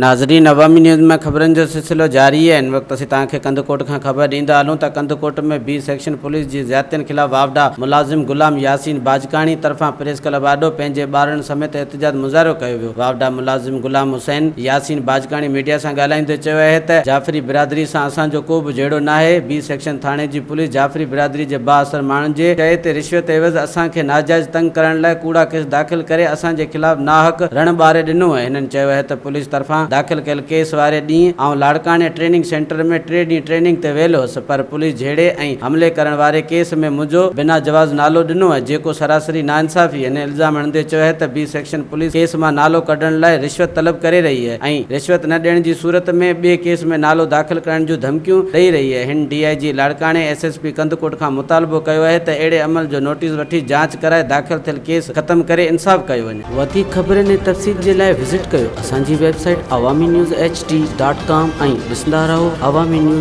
ناظرين عوامي نيوز ۾ خبرن جو سلسلو جاري آهي هن وقت اسين توهان کي ڪنڌڪوٽ کان خبر ڏيندا هلون ته ڪنڌڪوٽ ۾ بي سيڪشن پوليس جي زيادتين خلاف واوڊا ملازم غلام ياسين باجڪاڻي طرفان پريس ڪلب آڏو پنهنجي ٻارڙن سميت احتجاج مظاهرو ڪيو ويو واوڊا ملازم غلام حسين ياسين باجڪاڻي ميڊيا سان ڳالهائيندي چيو آهي ته جعفري برادري سان اسان جو ڪو به جهيڙو ناهي بي سيڪشن ٿاڻي جي پوليس جعفري برادري جي بااثر ماڻهن جي چئي تي رشوت عيوض اسان کي ناجائز تنگ ڪرڻ لاء ڪوڙا ڪيس داخل ڪري اسان جي خلاف ناحق رڻ ٻاري ڏنو ۽ هنن چيو آهي ته پوليس طرفان داخل ڪيل ڪيس واري ڏينهن آئون لاڙڪاڻي ٽريننگ سينٽر ۾ ٽي ڏينهن ٽريننگ تي ويل هوس پر پوليس جهيڙي ۽ حملي ڪرڻ واري ڪيس ۾ منهنجو بنا جواز نالو ڏنو ۽ جيڪو سراسري ناانصافي هن الزام هڻندي چيو آهي ته بي سيڪشن پوليس ڪيس مان نالو ڪڍڻ لاء رشوت طلب ڪري رهي آهي ۽ رشوت نه ڏيڻ جي صورت ۾ ٻئي ڪيس ۾ نالو داخل ڪرڻ جون ڌمڪيون ڏئي رهي آهي. هن ڊي I جي لاڙڪاڻي، ايس ايس پي ڪنڌڪوٽ کان مطالبو ڪيو آهي ته اهڙي عمل جو نوٽيس وٺي جاچ ڪرائي داخل ٿيل ڪيس ختم ڪري انصاف ڪيو وڃي. وڌيڪ خبرن ۽ تفصيل جي لاء وزٽ ڪيو اسان جي website Awami news H D dot com ۽ ڏسندا رهو عوامي نيوز.